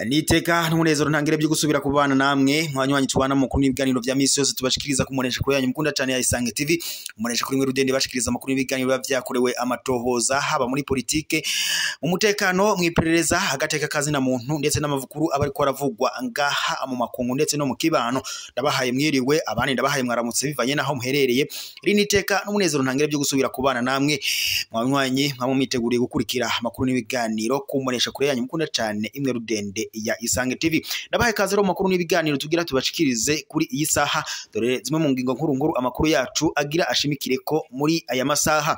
Niteka n'umunezero ntangire byo gusubira kubana namwe mwanywanyi tubana mu kuri ibiganiro vya misi yose tubashikiriza kumunesha kuri yanyu mukunda cyane ya Isange TV, umunesha kuri mwe rudende bashikiriza amakuru y'ibiganiro vyakorewe amatohoza haba muri politike, mu mutekano, mwiperereza, agateka kazi na muntu ndetse n'amavukuru abari ko aravugwa ngaha mu makungu ndetse no mu kibano. Ndabahaye mwiriwe abandi ndabahaye mwaramutse bivanye naho muherereye. Iri niteka n'umunezero ntangire byo gusubira kubana namwe mwanywanyi mwamwe mwiteguriye gukurikira amakuru n'ibiganiro kumunesha kuri yanyu mukunda cyane imwe rudende ya Isange TV. Ndabahaye kaze rero makuru n'ibiganiro tugira tubashikirize kuri iyi saha. Dore zimwe mu ngingo nkuru nkuru amakuru yacu agira ashimikire ko muri aya masaha.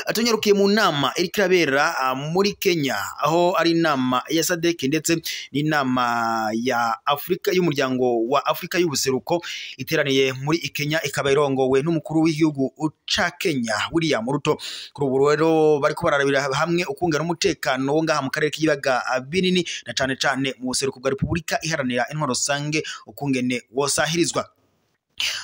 Atunyarukiye mu nama iriko irabera muri Kenya, aho ari inama ya SADC ndetse n'inama ya Afrika y'umuryango wa Afrika y'ubuseruko iteraniye muri Kenya, ikaba irongowe n'umukuru w'igihugu ca Kenya William Ruto. Kuri ubu rero bariko bararabira hamwe ukungana umutekano wo ngaha mu karere k'ibiyaga binini na cane cane mu buseruko bwa Repubulika Iharanira Intwaro Rusange ukungene wosahirizwa.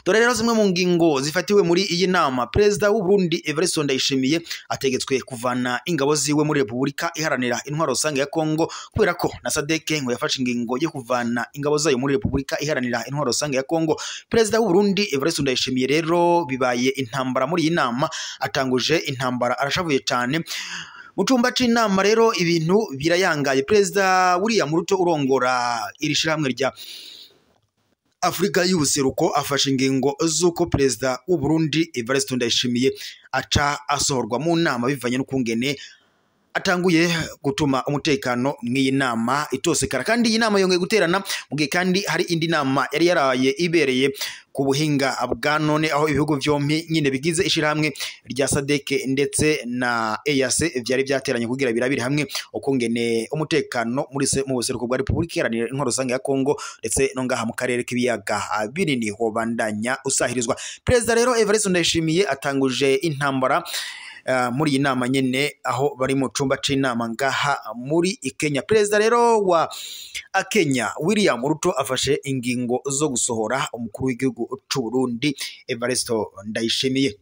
Dore rero zimwe mu ngingo zifatiwe muri iyi nama. Perezida w'u Burundi Evariste Ndayishimiye ategetswe kuvana ingabo ziwe muri Repubulika Iharanira Intwaro Rusange ya Kongo, kubera ko na SADC ngo yafashe ingingo yo kuvana ingabo zayo muri Repubulika Iharanira Intwaro Rusange ya Kongo. Perezida w'u Burundi Evariste Ndayishimiye rero bibaye intambara muri iyi nama, atanguje intambara arashavuye cyane. Mu cumba c'inama rero ibintu birayangaye. Perezida William Ruto urongora iri shirahamwe rya Afrika y'ubuseruko afashe ingingo z'uko perezida w'u Burundi Evariste Ndayishimiye aca asohorwa mu nama bivanye n'ukungene atanguye gutuma umutekano mw'iyi nama itosekara. Kandi iyi nama yongeye guterana mu gihe kandi hari indi nama yari yaraye ibereye ku buhinga bwa none, aho ibihugu vyompi nyine bigize ishirahamwe rya SADC ndetse na EAC vyari vyateranye kugira birabire hamwe ukungene umutekano muri mu buseruko bwa Repubulika Iharanira Intwaro Rusange ya Kongo ndetse no ngaha mu karere k'ibiyaga binini hobandanya usahirizwa. Perezida rero Evariste Ndayishimiye atanguje intambara muri iyi nama nyene, aho bari mu cumba c'inama ngaha muri Kenya. Perezida rero wa Kenya William Ruto afashe ingingo zo gusohora umukuru w'igihugu c'u Burundi Evariste Ndayishimiye.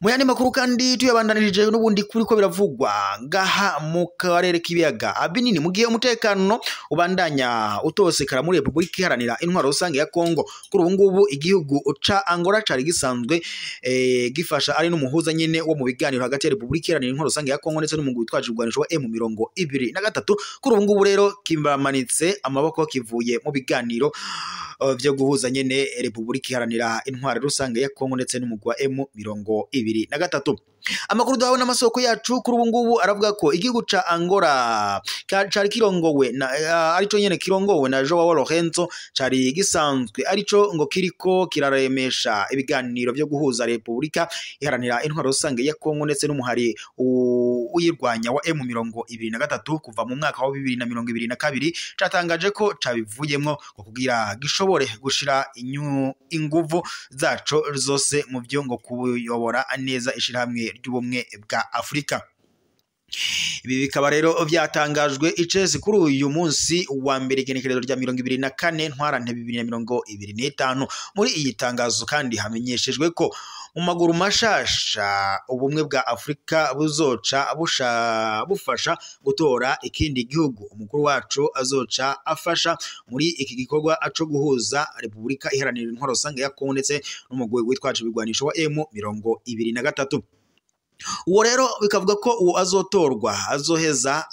Mu yandi makuru kandi tuyabandanirije n'ubundi kuri ko biravugwa ngaha mu karere k'ibiyaga binini, mu gihe umutekano ubandanya utosekara muri Repubulika Iharanira Intwaro Rusange ya Kongo. Kuri ubu ngubu igihugu ca Angola cari gisanzwe gifasha ari n'umuhuza nyene wo mu biganiro hagati ya Repubulika Iharanira Intwaro Rusange ya Kongo ndetse n'umugwi witwaje ibigwanisho wa M23. Kuri ubu ngubu rero kimbamanitse amaboko kivuye mu biganiro vyo guhuza nyene Repubulika Iharanira Intwaro Rusange ya Kongo ndetse n'umugwi wa M23. Amakuru duhawe n'amasoko yacu kuri ubu ngubu aravuga ko igihugu ca Angola cari kirongowe na arico nyene kirongowe na Joao Lorenzo, cari gisanzwe arico ngo kiriko kiraremesha ibiganiro vyo guhuza Repubulika Iharanira Intwaro Rusange ya Kongo ndetse n'umuhari uyirwanya wa M23 kuva mu mwaka wa 2022, catangaje ko cabivuyemwo ngo kugira gishobore gushira inguvu zaco zose mu vyo ngo kuyobora neza ishirahamwe ry'ubumwe bwa Afrika. Ibi bikaba rero vyatangajwe icese kuri uyu munsi wa mbere igenekerezo rya 24 ntwarante 2025. Muri iyi tangazo kandi hamenyeshejwe ko mu maguru mashasha ubumwe bwa Afrika buzoca bufasha gutora ikindi gihugu. Umukuru wacu azoca afasha muri iki gikorwa aco guhuza Repubulika Iharanira Intwaro Rusange ya Kongo ndetse n'umugwi witwaje ibigwanisho wa M23. Uwo rero bikavuga ko uwo azotorwa azoheza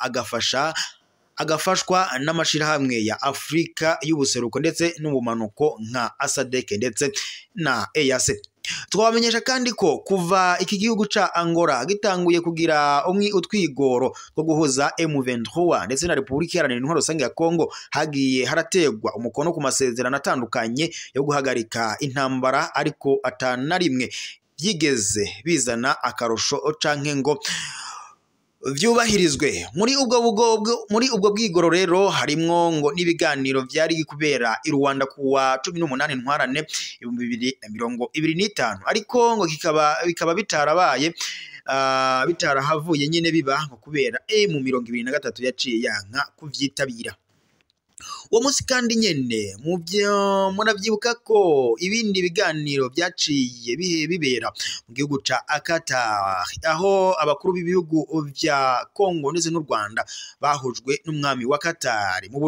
agafashwa n'amashirahamwe ya Afrika y'ubuseruko ndetse n'ubumanuko nka SADC ndetse na EAC. Twabamenyesha kandi ko kuva iki gihugu ca Angola gitanguye kugira utwigoro two guhuza M23 ndetse na Repubulika Iharanira Intwaro Rusange ya Kongo, hagiye harategwa umukono ku masezerano atandukanye yo guhagarika intambara, ariko atanarimwe byigeze bizana akarusho canke ngo vyubahirizwe. Muri ubwo bwigoro rero harimwo ngo n'ibiganiro vyari kubera i Rwanda kuwa 18 ntwarane 2025, ariko ngo bikaba bitarabaye bitarahavuye nyene biba ngo kubera M23 yaciye yanka kuvyitabira. Uwo munsi kandi nyene muravyibuka ko ibindi biganiro vyaciye bibera mu gihugu ca Qatar, aho abakuru b'ibihugu vya Kongo ndetse n'u Rwanda bahujwe n'umwami wa Qatar mu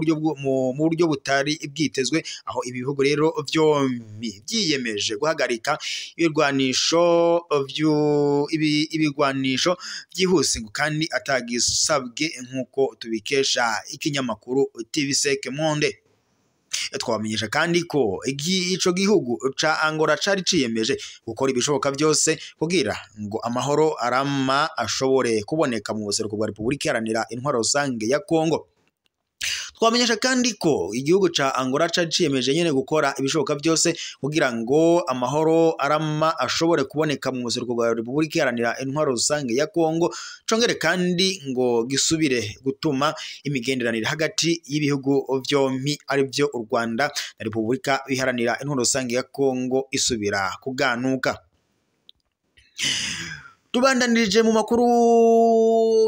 buryo butari bwitezwe, aho ibi bihugu rero vyombi vyiyemeje guhagarika ibigwanisho vyihuse kandi atagisabwe, nk'uko tubikesha ikinyamakuru TV5 Monde. Twabamenyesha kandi ko ico gihugu ca Angola cari ciyemeje gukora ibishoboka byose kugira ngo amahoro arama ashobore kuboneka mu buseruko bwa Repubulika Iharanira Intwaro Rusange ya Kongo. Twamenyesha kandi ko igihugu ca Angola cari ciyemeje nyene gukora ibishoboka byose kugira ngo amahoro arama ashobore kuboneka mu buseruko bwa Repubulika Iharanira Intwaro Rusange ya Kongo, congere kandi ngo gisubire gutuma imigenderanire hagati y'ibihugu vyompi ari byo u Rwanda na Repubulika Iharanira Intwaro Rusange ya Kongo isubira kuganuka. Tubandanirije mu makuru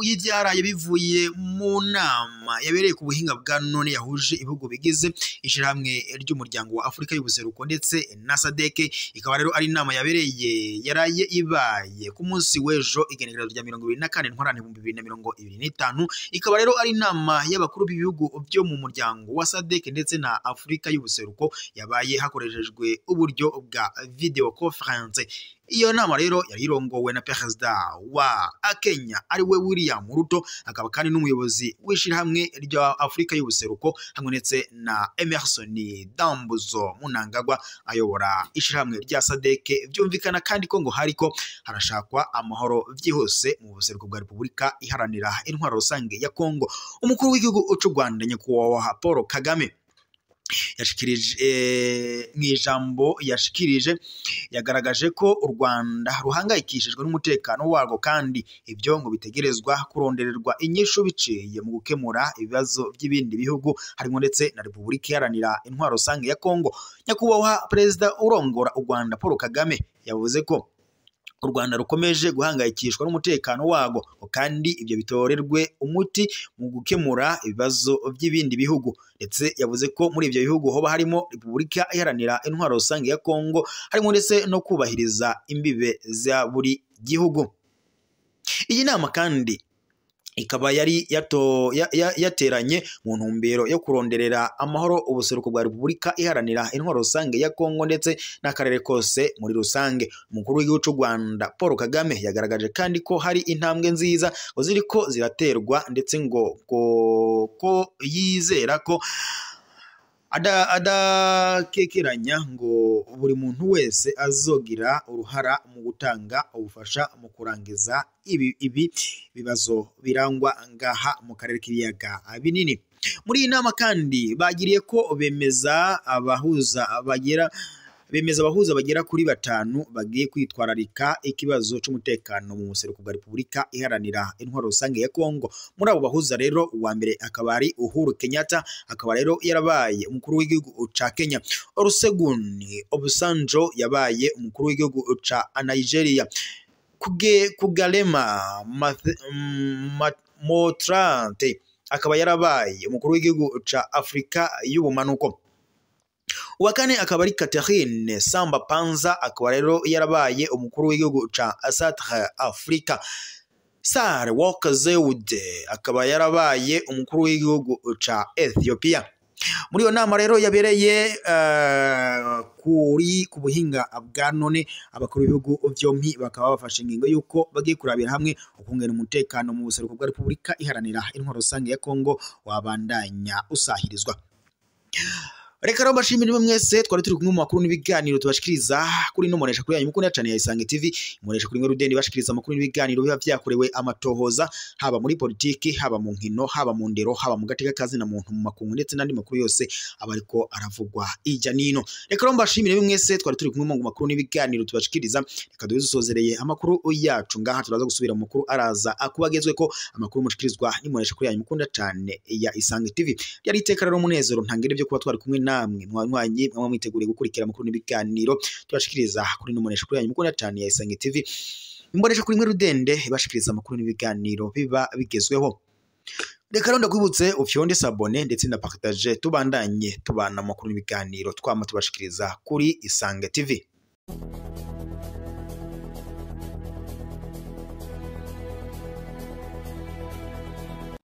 y'ivyaraye bivuye mu nama yabereye ku buhinga bwa none yahuje ibihugu bigize ishirahamwe ry'umuryango wa Afrika y'ubuseruko ndetse na SADC, ikaba rero ari inama yabereye yaraye ibaye ku munsi w'ejo igenekerezo rya 24 ntwarante 2025, ikaba rero ari inama y'abakuru b'ibihugu byo mu muryango wa SADC ndetse na Afrika y'ubuseruko yabaye hakoreshejwe uburyo bwa video conference. Iyo nama rero yari irongowe na perezida wa Kenya ari we William Ruto, akaba kandi n'umuyobozi w'ishirahamwe rya Afrika y'ubuseruko hamwe ndetse na Emerson Dambuzo Mnangagwa ayobora ishirahamwe rya SADC. Byumvikana kandi ko ngo hariko harashakwa amahoro vyihuse mu buseruko bwa Repubulika Iharanira Intwaro Rusange ya Kongo. Umukuru w'igihugu c'u Rwanda nyakubahwa Paul Kagame yashikirije mu ijambo yashikirije yagaragaje ko u Rwanda ruhangayikishijwe n'umutekano warwo, kandi ibyo ngo bitegerezwa kurondererwa inyishu biciye mu gukemura ibibazo by'ibindi bihugu harimo ndetse na Repubulika Iharanira Intwaro Rusange ya Kongo. Nyakubahwa Perezida urongora u Rwanda Paul Kagame yavuze ko u Rwanda rukomeje guhangayikishwa n'umutekano warwo, kandi ibyo bitorerwe umuti mu gukemura ibibazo by'ibindi bihugu, ndetse yavuze ko muri ibyo bihugu hoba harimo Repubulika Iharanira Intwaro Rusange ya Kongo, harimo ndetse no kubahiriza imbibe za buri gihugu. Iyi nama kandi ikaba yari yateranye mu ntumbero yo kuronderera amahoro ubuseruko bwa Repubulika Iharanira Intwaro Rusange ya Kongo ndetse n'akarere kose muri rusange. Umukuru w'igihugu cy'u Rwanda Paul Kagame yagaragaje kandi ko hari intambwe nziza ngo ziriko ziraterwa, ndetse ngo ko yizera ko adakekeranya ngo buri muntu wese azogira uruhara mu gutanga ubufasha mu kurangiza ibi bibazo birangwa ngaha mu karere k'ibiyaga binini. Muri iyi nama kandi bagiriye ko bemeza abahuza bagera kuri 5 bagiye kwitwararika ikibazo c'umutekano mu buseruko bwa Repubulika Iharanira Intwaro Rusange ya Kongo. Muri abo bahuza rero uwa mbere akaba ari Uhuru Kenyatta, akaba rero yarabaye umukuru w'igihugu ca Kenya. Olusegun Obasanjo yabaye umukuru w'igihugu ca Nigeria. Kugalema Motlanthe akaba yarabaye umukuru w'igihugu ca Afrika y'ubumanuko. Uwa kane akaba ari Catherine Samba Panza, akaba rero yarabaye umukuru w'igihugu ca Centre Africa. Sahle-Work Zewde akaba yarabaye umukuru w'igihugu ca Ethiopia. Muri iyo nama rero yabereye kuri ku buhinga bwa none, abakuru b'ibihugu vyompi bakaba bafashe ingingo yuko bagiye kurabira hamwe ukungena umutekano mu buseruko bwa Repubulika Iharanira Intwaro Rusange ya Kongo wabandanya usahirizwa. Reka rero mbashimire mwese twari turi kumwe mu makuru n'ibiganiro tubashikiriza kuri no monesha kuri yanyu mukunda cyane ya Isange TV, monesha kuri Rudende bashikiriza amakuru n'ibiganiro biba vyakorewe amatohoza, haba muri politiki, haba mu nkino, haba mu ndero, haba mu gateka kazi na muntu mu makungu ndetse n'andi makuru yose abariko aravugwa ijya nino. Reka rero mbashimire mwese twari turi kumwe mu makuru n'ibiganiro tubashikiriza. Reka dusozereye amakuru yacu ngaha, turaza gusubira mu makuru araza akubagezwe ko amakuru mushikirizwa ni monesha kuri yanyu mukunda cyane ya Isange TV. Yari iteka rero umunezero ntangire byo kuba twari kumwe namwe mwanywanyi mwa mwiteguriye gukurikira amakuru n'ibiganiro tubashikiriza kuri n'umunesha kuri yanyu mukunda cyane ya Isange TV. Imbonesha kuri mwe Rudende bashikiriza amakuru n'ibiganiro biba bigezweho. Reka rero ndakwibutse ufyonde s'abonner ndetse na partage, tubandanye tubana amakuru n'ibiganiro twama tubashikiriza kuri Isange TV.